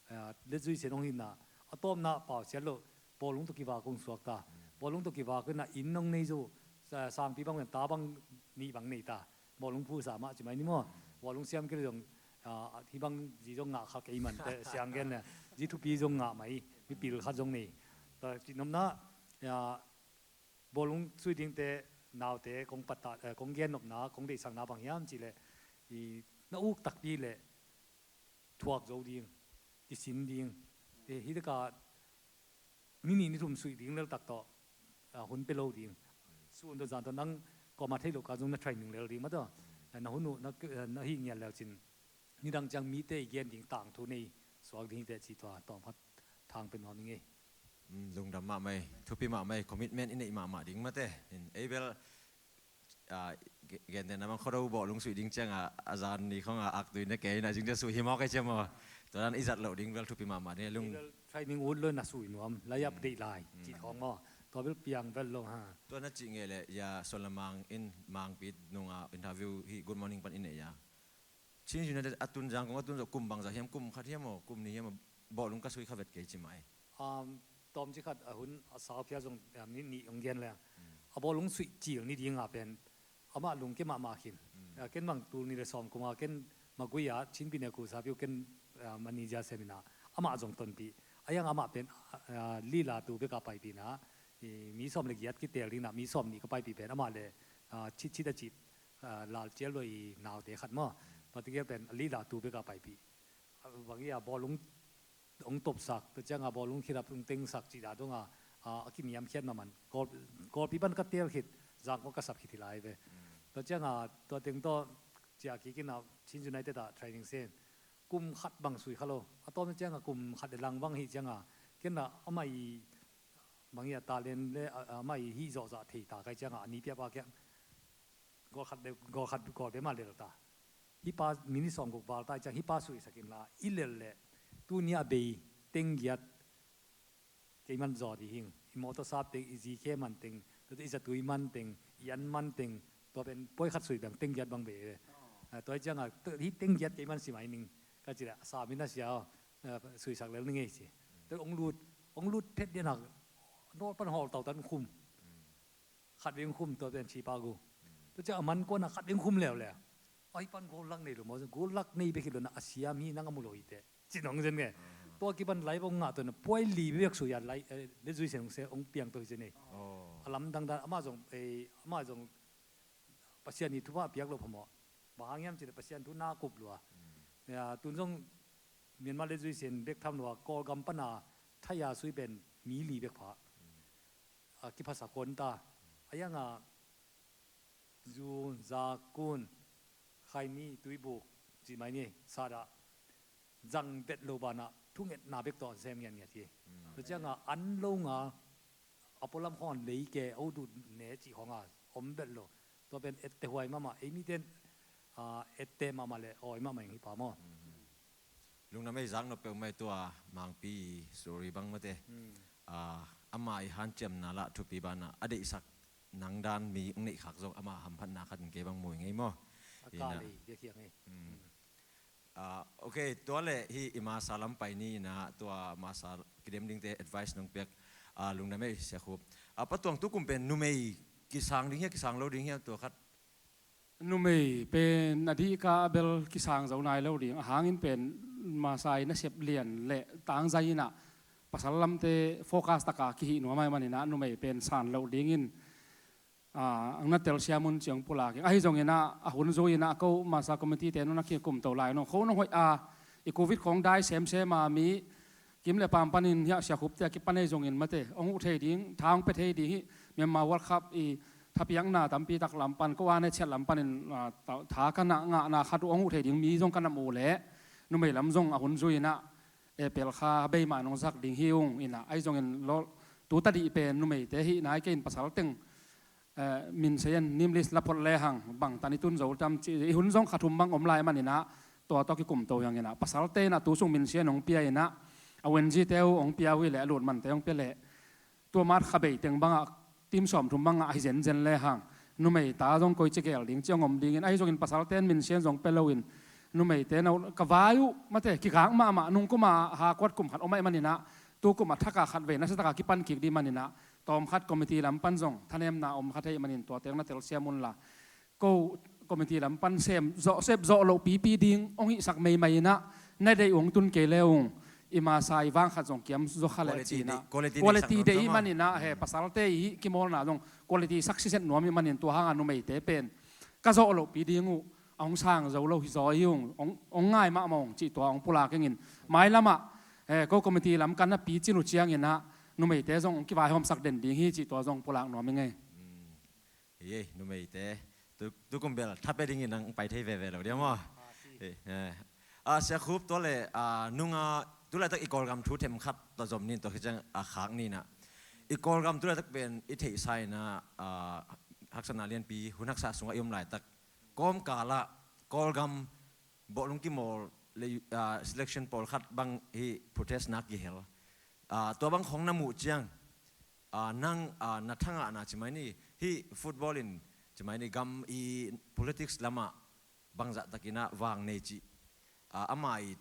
a, Letzui Sian hong hinna, a tawpna Pau Sian lo, bawlung tawh kivak hong suak ta. Bawlung tawh kivak hinna inn hong nei zo, sa-, sangpi bang pen ta bang nih bang nei ta. Bawlung phusa mah ci mai ni maw. Bawlung siam kei lo zong, a, hih bang zi zong ngah kha kei man teh siang gen le. Zi thupi zong ngah mai, mipil khat zong nei. Ta, ci nopna, a, bawlung sui dingte, naute, kong pattah, eh, kong gennopna, kong deihsakna bang hiam cih leh, i na uk takpi leh thuak zo ding, i sin ding. Eh, hih taka ni nih ni thum suih ding lel tak tawh, ah, hun pia lo ding. Sun tawh zan tawh nang kawma thei lo ka zong na training lel ding mah tawh. Eh, na hun uh, na, eh, na hih ngiat leu cin. Nidang ciang mite i gen ding tangthu nei suak ding hi teh ci tua tawm khat thang pe nuam ing ei. Mm, lungdam mahmah ei, thupi mahmah ei, commitment i neih mahmah ding mate. In, ei bel, ah, ge-, gentehna bang Khuado bawlung suih ding ciangah, a zan ni khawngah aktui na kei na zing ciang suih hi mawk ei ciam aw. Tua dan i zat loh ding bel thupi mahmah ding ei lung. Ei bel training ut lo na suih nuam, lai update lai, cih khawng maw. Tua bel piang bel lo ha. Tua na cih ngei leh, ya, Suan Lam Mang in Mangpi nungah interview hi Good Morning pan i neih ya. Chin United a tun, Zangkong a tun zawh kum bangzah hiam, kum khat hiam aw, kum nih hiam aw, bawlung ka sui kha vet kei ci mah ei. Um, tawmcik khat a hun a sau phia zong, um, ni nih hong gen leng. A bawlung suih cil ni dinga pen amah lungke mahmah khin. A, ken bang tul nih le sawm kuma ken Magui a Chin Pyine Kusapi uh ken, um, manager semina amah zong tonpih. A hiang amah pen, a, lila tu beka paipihna, i, mi sawm le giat kitel dingna mi sawm nih ka paipih pen amah le, a, chitchit a cih, a, Lal Cial Luai i naute khat maw. Tua tegel pen a lila tu beka paipih. A, bang hi a bawlung hong topsak, tua cianga bawlung khilap hong tengsak cih dah donga, a, a kiniamkhiat mahmah. Kawl-, Kawlpi pan ka tel khit, Zangkong ka sap khit hi lai ve. Tua cianga, tua teng tawh ciah kik in a Chin United ah training sen. Kum khat bang sui kha lo. A tawpna cianga kum khat le lang bang hi cianga. Ken la amah i bang hi a talent le, a, amah i hih zawhzah thei ta kai cianga, a ni piapa kiang. Goal khat le, goal khat, goal pe mah lel ta. Hih pa minute sawmguk val ta i ciang hih pa suihsak inla i lel leh tuni a bei teng giat kei man zaw ding hing. I mawtaw sap teng, i zikhe man teng, tua teng i zatui man teng, i an man teng, tua pen puai khat sui bang teng giat bang bei ve. Tua i cianga hih teng giat kei man si mai ning ka ci leh a sap in a sia aw, suihsak lel ning ei ci. Tua ong lut, ong lut phet diana nawl pan hawl tautan khum. Khat veng khum tua pen chi pa gu. Tua ciang a man kuana khat veng khum leuleu. Ai pan goal lak nei lo maw, goal lak nei bek hi lo na a siam hi nang a mu lo hi te. Ci nong zen nge. Tua kipan lai bong ngah tua na puai li bek suya lai, le zui sen se ong piang to hi zen ei. A lamdang dan ama zong, ama zong Pasian i thupha piak lo phamawh. Bang hang hiam ci le Pasian thu na kup lua. Tun zong Myanmar le zui sen bek tham lua, Kawlgam pana thaya sui pen mi li bek pha. A kiphasa kon ta. A yanga zu, za, kun, khaini, tuibuk, ci mai ni, sada zang bet lo bana thungetna bek tawh sem ngian ngiat hi. Tua cianga an lo nga a pualam khong lei ke o du ne ci khonga om bet lo. Tua pen ette huai mama, ei miten ette mama le oi mama ing hi pa maw. Lungdam ei zak nop peuhmah ei tua Mangpi story bang mate. Ama i hanciamna lah thupi bana a deihsak nang dan mi ong neih khak zong ama hamphatna khat in kei bang mu ing ei maw. A ka lei biak hiang ei. Ok, tua le hi i masa lam pai ni ina tua masa kidem dingte advice nong piak lungdam ei Sia Khup. Patuang tukum pen numei kisang ding hia, kisang lo ding hia tua khat. Numei pen a dihka a bel kisang zo nai lo ding a hangin pen masa i nasep lian le tangzai ina pasal lamte focus taka kihih nuam ai manina numei pen san lo dingin ang na telsiam un ciang pulak ing. Ahi zongina a hun zui ina ko masa committee te nuna kikum to lai no ko nong hoih a i covid khong dai semsem a mi kim le pam panin hiah Sia Khup te a kipan ei zongin mate ong uh thei ding, tha ong pe thei ding hi. Myanmar World Cup i thapiakna tampi tak lam pan ko a ne chiat lam panin tha ka na ngahna khat uh ong uh thei ding mi zong ka nam uh le numei lam zong a hun zui ina e pel kha beima nong zak ding hi ung ina ahi zongin lo tu tadih pen numeite hi nai kei in pasal teng min seian nim list la phot lehang bang tan i tun zo tam ci i hun zong kha thum bang om lai manina tua tawh kikum to hiangina pasalte ina tu sung min seian ong pia ina a wenzi te uh ong pia uh hi le a lut mante ong pia le tua mat kha bei teng banga tim sawm thum banga ahi zenzen lehang numei ta zong koi ci gel ding ci ong om dingin ahi zongin pasalten min seian zong pe loin numeite na ka vai uh mate kigak mahmah nungkuma ha kuat kum khat om ahi manina tu kum a thaka khat vei nasataka kipan kik dih manina tawm khat committee lam pan zong thanemna om khat hei manin tua teng na telsiam unla ko committee lam pan sem zawh sep zawh loh pipi ding ong hihsak meimai ina na deih ung tun kei le ung i masa i vang khat zong kiam zaw kha le cina quality deih i manina he pasalte i kimawlna zong quality sak siset nuam i manin tua hanga numeite pen ka zawh loh pi ding uh a hong sang zo lo hi zaw hi ung ong ngai mahmah ung cih tua ong pulak ingin mailamah ko committee lam kan na pi cin uh ciangina numeite zong ong kivaihawmsak den ding hi cih tua zong pulak nuam i ngei. Hi ei numeite tukum bel thape dingin ang pai thei veve lo dia maw. Sia Khup tua le nunga tulaitak i Kawlgam thu themkhat tua zom nin tua khiciang a khak nina i Kawlgam tulaitak pen i theihsa ina haksatna lianpi hun haksa sungah i om laitak kawmkalah Kawlgam bawhlung kimawl le selection pawlkhat bang hi protest nak kihel tua bang khong na muh ciang nang na thangahna ci mai ni hi football in ci mai ni gam i politics lamah bangzah takinah vang nei cih ama i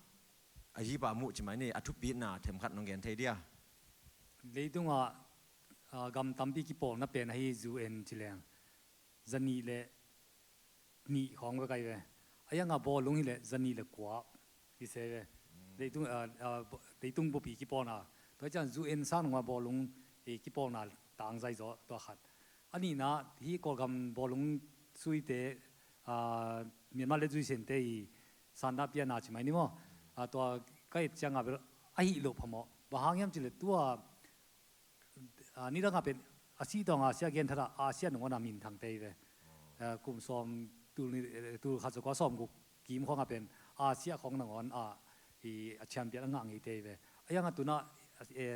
a hipa muh ci mai ni a thupitna themkhat nong gen thei dia. Leitungah gam tampi kipawlna pen ahi U N ci leng zanih le nih khawng ve kai ve. A yanga bawlung hileh zanih le kua hi se ve. Leitung, leitung bupi kipawlna tua cian U N sang nunga bawlung kipawlna tangzai zaw tua khat. A nihna hi Kawlgam bawlung suite Myanmar le zuisente i sanda piana ci mai ni maw. Tua ka et cianga bel ahi loh phamawh bang hang hiam cileh tua nidanga pen a sih tawng Asia gen thara Asia nungona minthang tei ve. Kum sawm tul khat zakua sawm guk kim khawng a pen Asia khawng nangawn a champion a ngah ngei tei ve. A yanga tuna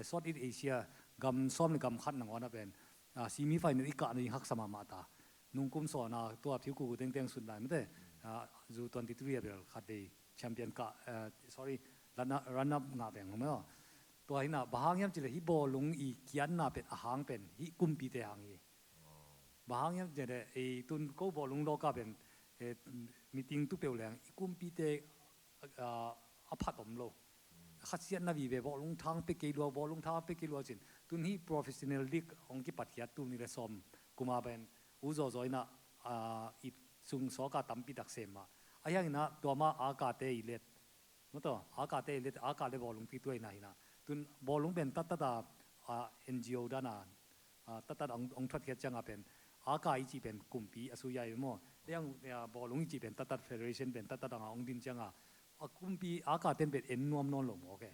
South East Asia gam sawm le gam khat nangawn a pen semi final i kah na ding haksa mahmah ta. Nungkum sawna tua phiu kuku tengteng sut lai mate. Ah, zu twenty three a bel khat vei champion ka, ah, sorry, run up, run up ngah veng maw. Tua hi na, bang hang hiam cih leh hih bawlung i kiatna pen a hang pen hih kumpite hang hi. Bang hang hiam cih leh, eh, tun ko bawlung lawka pen, eh, meeting tu peuh leng i kumpite, ah, a phat om lo. Khasiatna vive, bawlung thang pe kei lua, bawlung thang pe kei lua cin. Tun hih professional league hong kipat khiat tul nih le sawm kuma pen u zawzaw in ah, ah, i sung sawka tampi tak sem mah. A hiang in ah tua mah a kate i let. Maw taw, a kate i let, a ka le bawlung pi tua in ah hi na. Tun bawlung pen tattat a, ah, N G O dan a, ah, tattat hong, hong thatkhiat cianga pen a ka i cih pen kumpi a sui ai maw. Tiang, ah, bawlung i cih pen tattat federation pen tattat hong, hong din cianga a kumpi a ka ten pen en nuam nawn lo maw ke.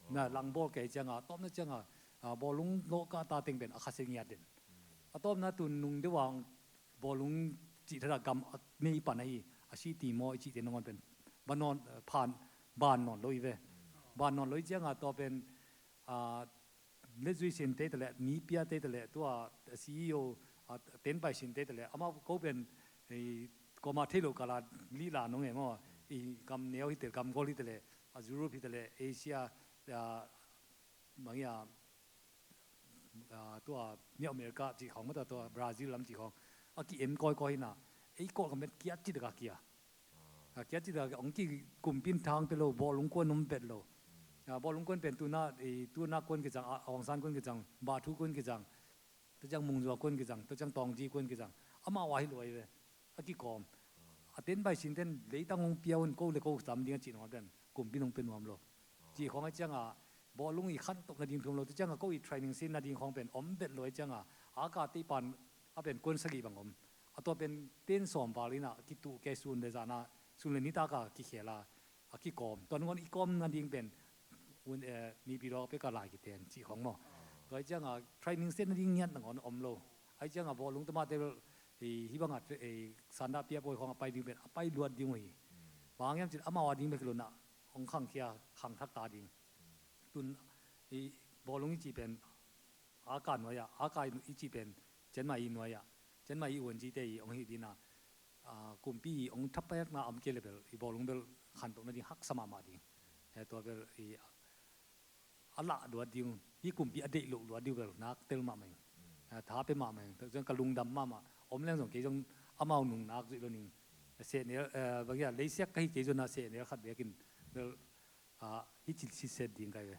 Na langbawl kei cianga, a tawpna cianga, ah, bawlung lawka ta teng pen a khasia ngiat den. A tawpna tun nung deuh a hong bawlung cih thada gam a nei pan ahi, a sih ti maw i cihte nangawn pen ban nawn, phan, ban nawn lo i ve. Ban nawn lo i cianga tua pen, ah, letzui sin te tale, mi pia te tale, tua C E O, a, ten pai sin te tale, amau ko pen, eh, koma thei lo kala lila nong e maw, i gam neu hi te, gam gol hi tale, a Europe hi tale, Asia, a, bang ia, a, tua, ni America cih khawng maw tua, tua Brazil lam cih khawng. A ki en kawikawi hi na, ei Kawlgam pen kia cih taka kia. A kia cih taka kia, hong ki kumpin thang pe lo, bawlung kuan om vet lo. A, bawlung kuan pen tuna, e, tuna kuan kizang, a, Aung San kuan kizang, Bah Thu kuan kizang, tua ciang Mung Zua kuan kizang, tua ciang Tawng Ji kuan kizang. Amau a hi luai ve. A kikawm. A ten bai sin ten leitang hong pia un ko le ko sam ding a cih nuam ten. Kumpin hong pe nuam lo. Cih khawng a cianga, bawlung i khantoh nading thum lo. Tua cianga ko i training sin nading khawng pen om vet lo a cianga. A ka tei pan a pen kuan sagih bang om. A tua pen ten sawm val in a kituh kei sun le zan a, sun le nitak a kikhel a, a kikawm. Tua nangawn i kawm nading pen, un, eh, nipi dawk pek a lai kiten cih khawng maw. Tua hi cianga training set nading ngiat nangawn om lo. Ahi cianga bawlung tamate bel, eh, hih banga, eh, sanda pia pawi khawng a pai ding pen a pai luat ding uh hi. Bang hang hiam cin amau a ding bek lo na, hong khangkhia, khangthak ta ding. Tun, eh, bawlung i cih pen, a ka nuai ah, a ka i cih pen, cianmai i nuai ah, cianmai i uanzite i hong hih dina, a, kumpi i hong thapekna om kei le bel, i bawlung bel khantoh nading haksa mahmah ding. Eh, tua bel, i, a lah luat ding, i kumpi a deih loh luat ding bel, nak tel mahmah ing. Eh, tha pe mahmah ing, tua zong ka lungdam mahmah, om leng zong kei zong amau nung nak zuih lo ning. Sehnel, eh, bang ia, leisiak ka hi kei zong na sehnel khat bekin, bel, a, hi ci sitset ding kai ve.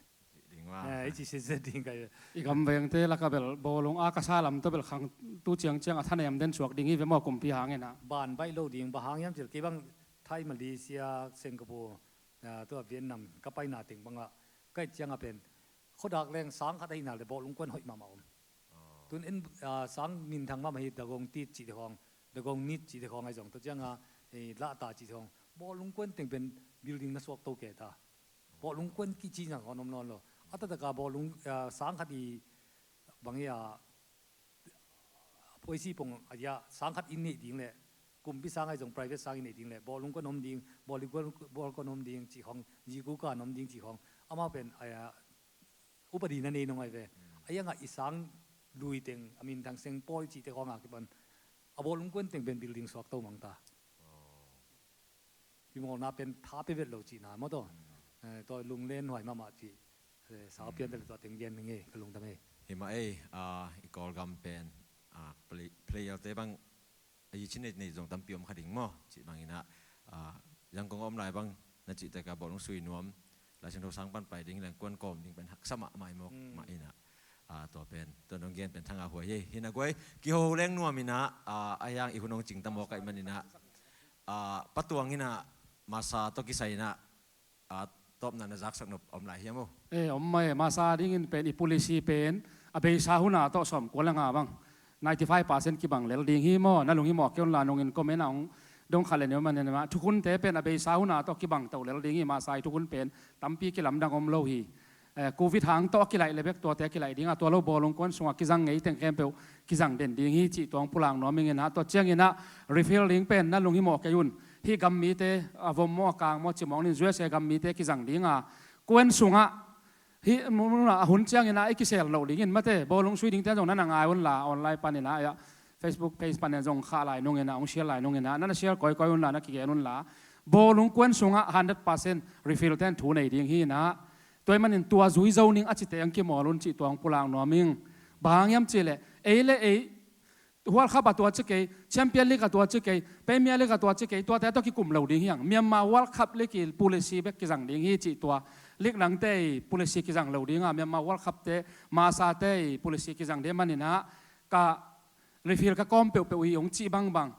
Ding ma. Eh, hi ci sitset ding kai ve. I gam vengte laka bel, bawlung a ka sa lam tawh bel khang tu ciangciang a thanem den suak ding hi ve maw kumpi hangin ah. Ban baih lo ding, bang hang hiam cil kei bang Thai, Malaysia, Singapore, a, tua Vietnam, ka paina teng banga, kai cianga pen, khodak leng sang khat ahina le bawlung kuan hoih mahmah om. Tun en, a, sang minthang mahmah hi dagong tit cih te khawng, dagong nit cih te khawng ahi zong, tua cianga, eh, lahta cih te khawng. Bawlung kuan teng pen building na suak to kei ta. Bawlung kuan kici nang hong om nawn lo. A taktak a bawlung, ah, sang khat i bang i a, policy pong a ia, sang khat i neih ding le, kumpi sang ahi zong private sang i neih ding le, bawlung kuan om ding, bawlung kuan, bawl kuan om ding, cih khawng, zikuka om ding, cih khawng. Amau pen, a ia, upadi na nei nong ai ve. A ianga i sang lui teng, a minthang seng pawi cih te khawng a kipan. A bawlung kuan teng pen building suak to mang ta. Himawlna pen tha pe vet lo cihna maw taw. Eh, tua lunglen huai mahmah cih. Eh, sau pian tale tua teng gen ning ei, ka lungdam ei. Hi mah ei, ah, i Kawlgam pen, ah, play-, player te bang, a yi chin nei, nei zong tampi om kha ding maw, cih bangin ah, ah, Yangon om lai bang, na cih tek a bawlung sui nuam, Lai Siangtho sang pan pai ding, leng kuan kawm ding pen haksa mahmah i mawk mah in ah. Ah, tua pen, tua nong gen pen thanga huai ei. Hi na guai, kiho leng nuam in ah, ah, a hiang i hun hong cing ta mawk ahih manin ah, ah, patuang in ah, masa tawh kisai in ah, ah, tawpna na zaksak nop om lai hiam uh? Eh, om mai, masa dingin pen i policy pen, a beisa huna tawh sawm kua le nga bang, ninety five percent kibang lel ding hi maw, na lunghimawh kei un la nungin comment a hong dong khat le neu man in ah, thukhunte pen a beisa huna tawh kibang to lel ding hi, masa i thukhun pen tampi kilamdang om lo hi. Eh, covid hang tawh a kilaih le bek tuate a kilaih ding a, tua lo bawlung kuan sungah kizang ngei teng khempeuh kizang den ding hi cih tuang pulak nuam ing in ah, tua ciangin ah refill ding pen na lunghimawh kei un. Hih gam mite a vom maw a kang maw cimawng in U S A gam mite kizang ding a, kuan sungah hih munah a hun ciangin ah i kisel loh dingin mate, bawlung sui dingte zong na na ngai un la online panin ah, Facebook page panin zong khah lai nungin ah, hong share lai nungin ah, na na share kawikawi unla, na kigen unla, bawlung kuan sungah hundred percent refill ten thu nei ding hi inah, tua ahih manin tua zui zo ning a cite hong kimawl un cih tua hong pulak nuam ing. Bang hang hiam cihleh ei le ei World Cup ah tua ci kei, Champion League ah tua ci kei, Premier League ah tua ci kei, tuate tawh kikum lo ding hi hang. Myanmar World Cup league i policy bek kizang ding hi cih tua. League dangte i policy kizang lo ding a, Myanmar World Cup te, Masa te i policy kizang ding manin ah, ka refill ka kawm peuhpeuh hi hong cih bangbang.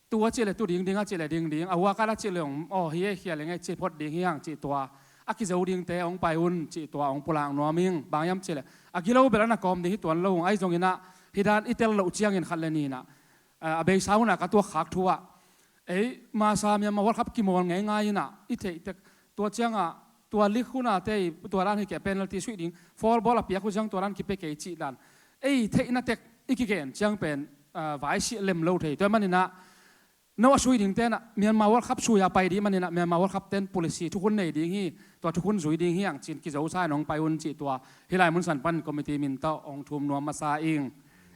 Tu a cih le tu ding, ding a cih le ding ding, a workout a cih le hong, aw, hi e, khia le ngei cih phot ding hi hang cih tua. A kizo dingte hong pai un cih tua hong pulak nuam ing. Bang hiam cihleh a gilo bel a na kawm ding hi tuan lo hang, ahi zongin ah hih dan i tel loh ciangin khat le ni inah, a, a beisa hunah ka tuak khak thu ah, ei, Masa Myanmar World Cup kimawl ngeingai inah i theih tek, tua ciangah tua league hunate i tua dan hi kei, penalty suih ding, foul ball a piak uh ciang tua dan kipia kei cih dan ei theihna tek i kigen ciang pen, a, vai sih lem lo thei. Tua ahih manin ah no a sui ding tenah Myanmar World Cup sui a pai ding manin ah Myanmar World Cup ten policy thukhun nei ding hi, tua thukhun zui ding hi hang cin kizo sa in hong pai un cih tua hih lai mun san pan committee min tawh hong thum nuam masa ing.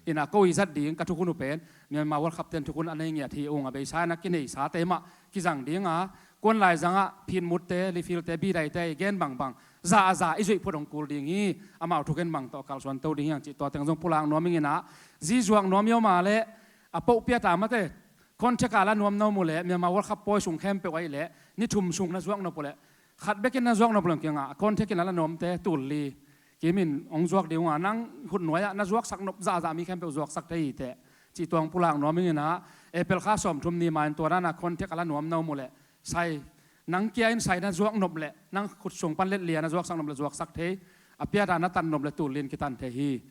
Inah ko i zat ding ka thukhun uh pen Myanmar World Cup ten thukhun a nei ngiat hi ung, a beisa inah kineisa te mah kizang ding a, kuan lai zangah phin mut te, refill te, bidai te i gen bangbang za a za i zuih phot hong kul ding hi. Amau thugen bang tawh kalsuan to ding hi hang cih tua teng zong pulak nuam ing inah, zi zuak nuam i om a leh a poh pia ta mate, contract a la nuam na om uh leh, Myanmar World Cup pawi sung khempeuh ahih leh ni thum sung na zuak nop uh leh, khat bekin na zuak nop uh leh kiangah contract in a la nuamte tul li kimin hong zuak ding uh a, nang khut nuai-ah na zuaksak nop zahzah mi khempeuh zuaksak thei hi teh cih tua hong pulak nuam ing inah, April kha sawmthum ni ma-in tua dan a contract a la nuam na om uh leh, sai, nang kia in sai na zuak nop leh, nang khut sung pan let li a na zuaksak nop leh zuaksak thei, a piata na tan nop leh tul li in kitan thei hi.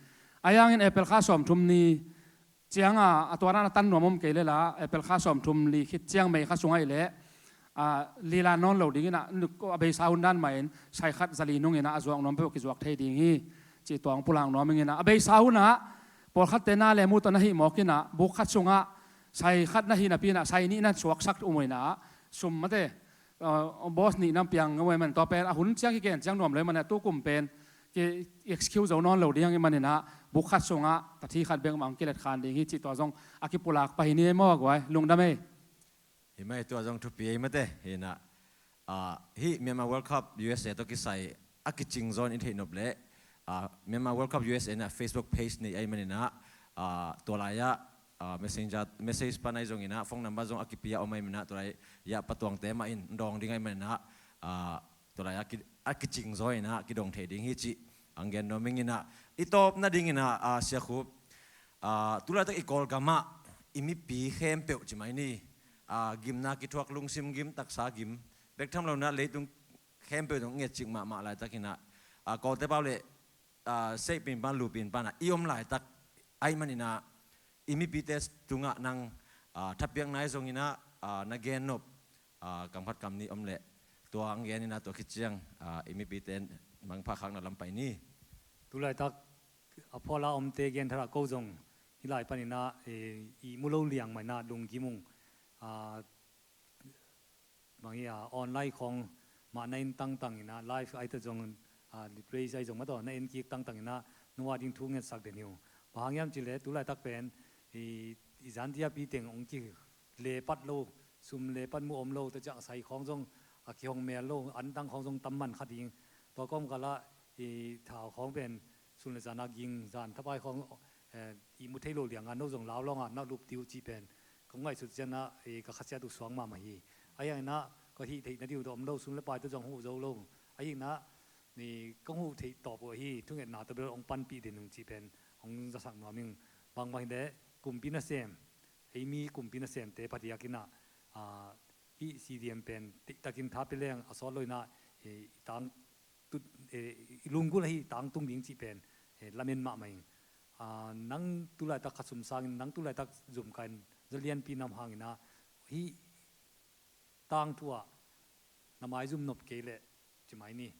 Ahi hangin April kha sawmthum ni ciang a, a tua dan a tan nuam om kei le la, April kha sawmthum li khit ciang May kha sung ahih leh, a, lila nawn lo ding inah, a beisa hun dan mah in sai khat za li nung inah a zuak nuam peuh kizuak thei ding hi cih tua hong pulak nuam ing inah, a beisa hunah pawlkhatte na le mu tawh na hih mawk inah, buk khat sungah sai khat na hih napi inah sai nih na suaksak um uh inah, sum mate, a, boss nih na piang uh ahih man tua pen a hun ciang kigen ciang nuam lo ahih man inah, tu kum pen ki excuse zo nawn lo ding ahih man inah, buk khat sungah tathi khat bek mah hong kilet khan ding hi cih tua zong a kipulak pah hi ni ei maw a guai, lungdam ei. Hi mai, tua zong thupi ei mate. Hi inah, a, hih Myanmar World Cup U S A tawh kisai a kicing zaw in i theih nop leh, a, Myanmar World Cup U S A inah Facebook page nei ahih man inah, a, tua lai-ah, a, messenger, message pan ahi zongin ah, phone number zong a kipia om ahih man inah, tua lai-ah patuangte mah in dawng ding ahih man inah, a, tua lai-ah ki, a kicing zaw inah kidong thei ding hi cih hong gen nuam ing inah, i tawpna ding inah, a, Sia Khup, a, tu laitak i Kawlgam ah i mipi khempeuh ci mai ni, a, gimna kithuak, lungsim gim, taksa gim, bek tham lo inah leitung khempeuh zong ngetcik mahmah laitak inah, a, Kawlte pau le, a, seihpin pan, lupin pan ah i om laitak ahih man inah, i mipite tungah nang, a, thapiakna ahi zongin ah, a, na gen nop, a, kam khat kam nih om leh tua hong gen inah, tua khit ciang, a, i mipite mangpha khakna lam pai ni. Tu laitak a phuala omte gen thadah ko zong hih lai pan inah, e, i mu lo liang mah inah lunggim ung, a, bang hi a, online khawng mah na in tangtang inah, live ahi ta zong, a, replay ahi zong mah tawh na en kik tangtang inah, nua ding thu ngetsak den hi uh. Bang hang hiam cih leh tu laitak pen i, i zantiapi teng hong kile pat lo, sum le pan mu om lo, tua ciang sai khawng zong a kihong mel lo, an tang khawng zong tam man kha ding. Tua kawmkal ah i thau khawng pen sun le zan a ging, zan thapai khawng, eh, i mu thei lo liang a, no zong lau lawng a na lup ding uh cih pen kong ngaihsut ciang ah, eh, ka khasiat uh suang mahmah hi. Ahi hang inah ka hih theihna ding uh tawh om lo, sun le pai tawh zong huh zo lo. Ahi hang inah, eh, kong huh theih tawp uh ahi, thungetna tawh bel hong panpih den ung cih pen hong zasak nuam ing. Bangbang hi leh kumpi nasem, ei mi kumpi nasemte phadiak inah, ah, hih C D M pen deihtakin tha pia leng a sawt lo inah, eh, i tang tut, eh, i lunggulh ahi tangtung ding cih pen, eh, lamen mahmah ing. Ah, nang tu laitak kha sum sangin, nang tu laitak zumkaihin za lianpi nam hang inah, hih tangthu ah na maizum nop kei leh ci mai ni.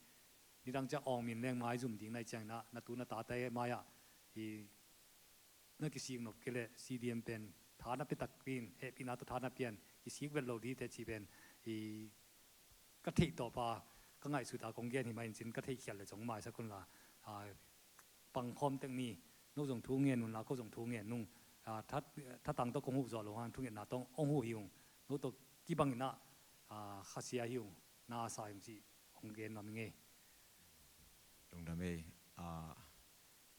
Nidang ciang awng min leng maizum ding na hih ciang inah, na tu na tate mai-ah i na kisik nop kei leh C D M pen tha na pia takpi in, hehpihna tawh tha na pia in, kisik vet lo ding teh cih pen i ka theih tawp a, ka ngaihsut a kong gen hi mah in cin, ka theihkhial leh zong maisak unla, a, pangkhawm tek ni. No zong thu ngen unla, ko zong thu ngen ung, a, that, thatang tawh kong huh zawh lo hang thungetna tawh hong huh hi ung. No tawh kibang inah, a, khasia hi ung, na sa hi ung cih hong gen nuam hi ngei. Lungdam ei. A,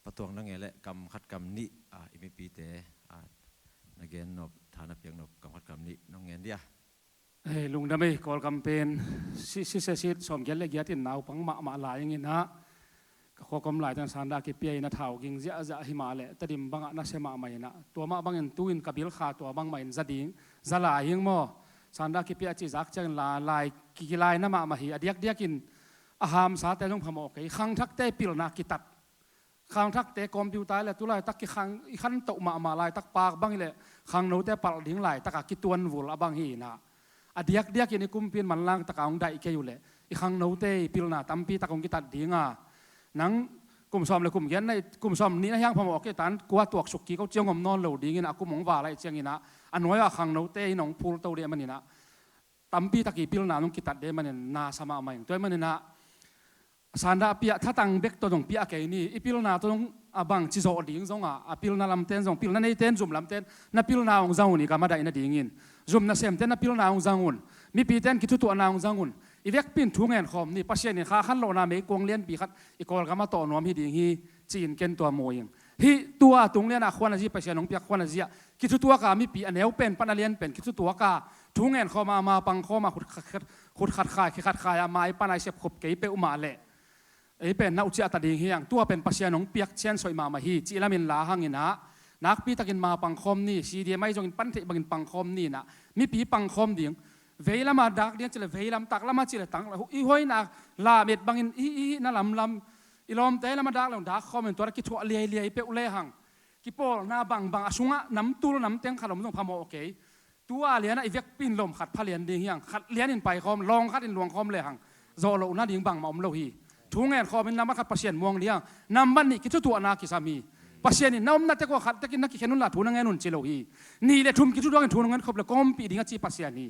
Pa Tuang, na ngen leh kam khat kam nih, a, i mipite, a, na gen nop, tha na piak nop kam khat kam nih nong ngen dia. Hei, lungdam ei, Kawlgam pen si, si se sit sawmgiat le giat in naupang mahmah lai inginah, ka khua kom lai teng sanda kipia inah thau ging ziahziah hi mah leh Tedim bangah nasia mahmah inah, tua mah bangin tu-in ka bil kha tua bangmah in za ding, za lai hing maw. Sanda kipia cih zak ciangin la, lai ki, kilaina mahmah hi, a diakdiakin a hamsate zong phamawh kei, khangthakte pilna kitat. Khangthakte computer le tu laitak kikhang, i khantoh mahmah laitak pak bang hileh khangnote palh ding laitaka kituanvul a bang hi inah, a diakdiakin i kumpi in manlangtaka hong daih kei uhleh i khangnote i pilna tampitak hong kitat dinga, nang kum sawm le kum giat na, kum sawm nih na hiang phamawh kei tan kua tuaksuk kik ko ciang om nawn lo dingin a kum hong val aih cianginah a nuai-ah khangnote in hong phulto deh maninah tampitak i pilna nong kitat deh manin na sa mahmah ing. Tua ahih maninah sanda a piah thatang bek tawh zong piah kei ni, i pilna tawh zong a bang ci zawh ding zongah, a pilna lamten zong, pilna neiten zum lamten na pilna hong zang un, i gam a daih nadingin. Zum nasemten na pilna hong zang un. Mipiten kithutuahna hong zang un. I vekpi in thu ngen khawm ni, Pasian in kha khanlawhna meikuang lianpi khat i Kawlgam a tawh nuam hi ding hi, ci-in ken tua mu ing. Hih tua tung lianah khua na zi, Pasian hong piak khua na zi ah kithutuaka mipi a neu pen pan a lian pen kithutuaka thu ngen khawma, ma pang khawma, khut khat, khut khat khai, khi khat khai a mai pana i sepkhup kei peuhmah leh ei pen na uh ciahta ding hiang. Tua pen Pasian hong piak ciansoih mahmah hi cih lamin la hanginah, nakpitakin ma pangkhawm ni, C D M I zongin pan theih bangin pangkhawm ni inah, mipi pangkhawm ding. Veilamah dak ding a cileh veilam, taklama cileh tak, i hoina lam et bangin i, i, i na lamlam, i lawmte lama dak le hong dak khawmin tua a kithuah liailiai peuh lehang, kipawlna bangbang a sungah namtul namteng khat om zong phamawh kei. Tua lianah i vekpi in lom khat phalian ding hiang, khat lianin paikhawm, lawng khatin luangkhawm lehang zawh lohna ding bangmah om lo hi. Thu ngen khawmin nambat khat Pasian muang ding hiang, nambat nih kithutuahna kisam hi. Pasian in na omna tek uh khat tekin na kikhen unla thu na ngen un ci lo hi. Nih le thum kithutuakin thu na ngen khop le kawmpih ding a ci Pasian hi.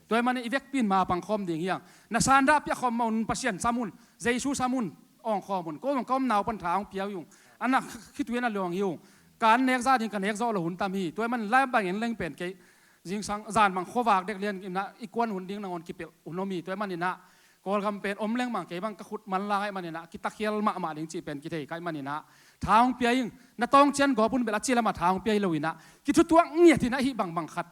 Tua ahih manin i vekpi in ma pangkhawm ding hiang. Na sanda piah khawm mah un, Pasian sam un, Jesu sam un, awngkhawm un. Ko zong ka om naupan tha hong pia uh hi ung. A na khitui a na luang hi ung. Kan nek za ding ka nek zawh lo hun tam hi. Tua ahih manin lai bangin leng pen kei zingsang zan bang khuavak dek lian inah i kuan hun ding nangawn kipelh hun om hi. Tua ahih maninah Kawlgam pen om lengmang kei bang ka khut manlang ahih maninah kitakhial mahmah ding cih pen kithei ka hih maninah tha hong pia ing. Na tawng cian gawp un bel a ci lamah tha hong pia hi lo inah kithutuak ngiat inah hih bangbang khat,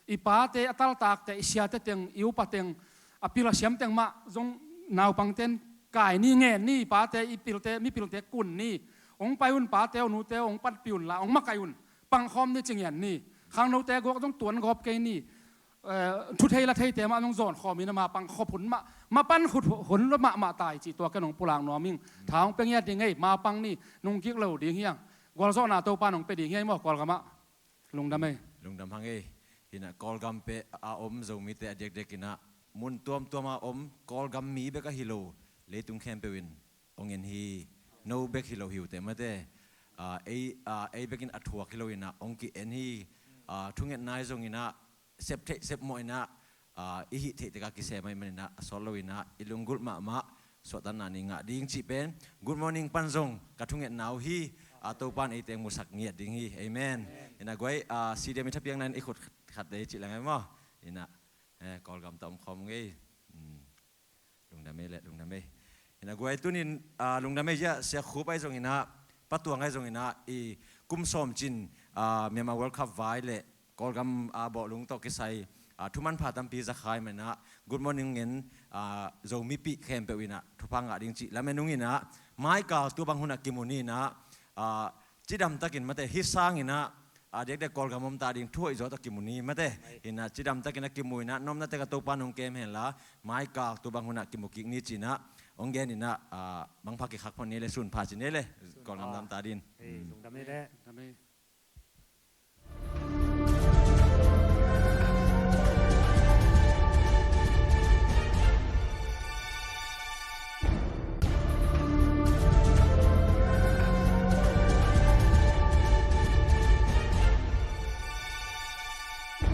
i pate, a taltakte, i siate teng, i upa teng, a pil a siam teng mah zong naupangten kai ni, ngen ni, i pate, i pilte, mipilte kun ni. Hong pai un, pate aw, nute aw, hong panpih unla hong makai un. Pangkhawm ni ci ngian ni. Khangnote gawp zong tuan gawp kei ni. Eh, thu thei la theite mah zong zawn khawm inah ma pangkhop hun mah, ma pan khut hun lo mahmah tai cih tua ken hong pulak nuam ing. Tha hong pia ngiat ding ei, ma pang ni, nungkik lo ding hiang. Gualzawhna Topa in hong pia ding hiai maw Kawlgamah. Lungdam ei. Lungdam hang ei. Hinah Kawlgam peh a om Zomite a diakdiak inah mun tuamtuama om Kawlgam mi bek ahi lo, leitung khempeuh in hong en hi. No bek hi lo hi uh teh mate. Ah, ei, ah, ei bekin a thuak hi lo inah hong ki-en hi. Ah, thungetna i zong inah sep theih sep mawh inah, ah, i hih theih tekah kisem ahih maninah a sawt lo inah i lunggulh mahmah suahtakna ni ngah ding cih pen. Good morning pan zong ka thungetna uh hi. Ah, Topa in eite hong musak ngiat ding hi. Amen. Inah guai, ah, C D M i thapiakna in i khut khat dei cih la ngai maw. Inah, eh, Kawlgam tawh om khawm ngei. Hmm. Lungdam ei le, lungdam ei. Inah guai tunin, ah, lungdam ei zia, Sia Khup ahi zong inah, Pa Tuang ahi zong inah, i kum sawm cin, ah, Myanmar World Cup vai le Kawlgam, ah, bawlung tawh kisai, ah, thumanpha tampi za kha ahih maninah, good morning ngen, ah, Zomipih khempeuh inah thupha ngah ding cih lamen ung inah, maikal tua bang hunah kimu ni inah, ah, cidamtakin mate, hih sang inah, a diakdiak Kawlgam om ta ding thuhoih zaw tawh kimu ni mate. Hinah cidamtakin a kimu inah, na omna tekah Topa in hong kem henla, maikal tua bang hunah kimu kik ni ci inah hong gen inah, ah, mangpha kikhak phot ni le, sunpha ci ni le, Kawlgam dam ta ding. Hei, lungdam ei le. Lungdam ei.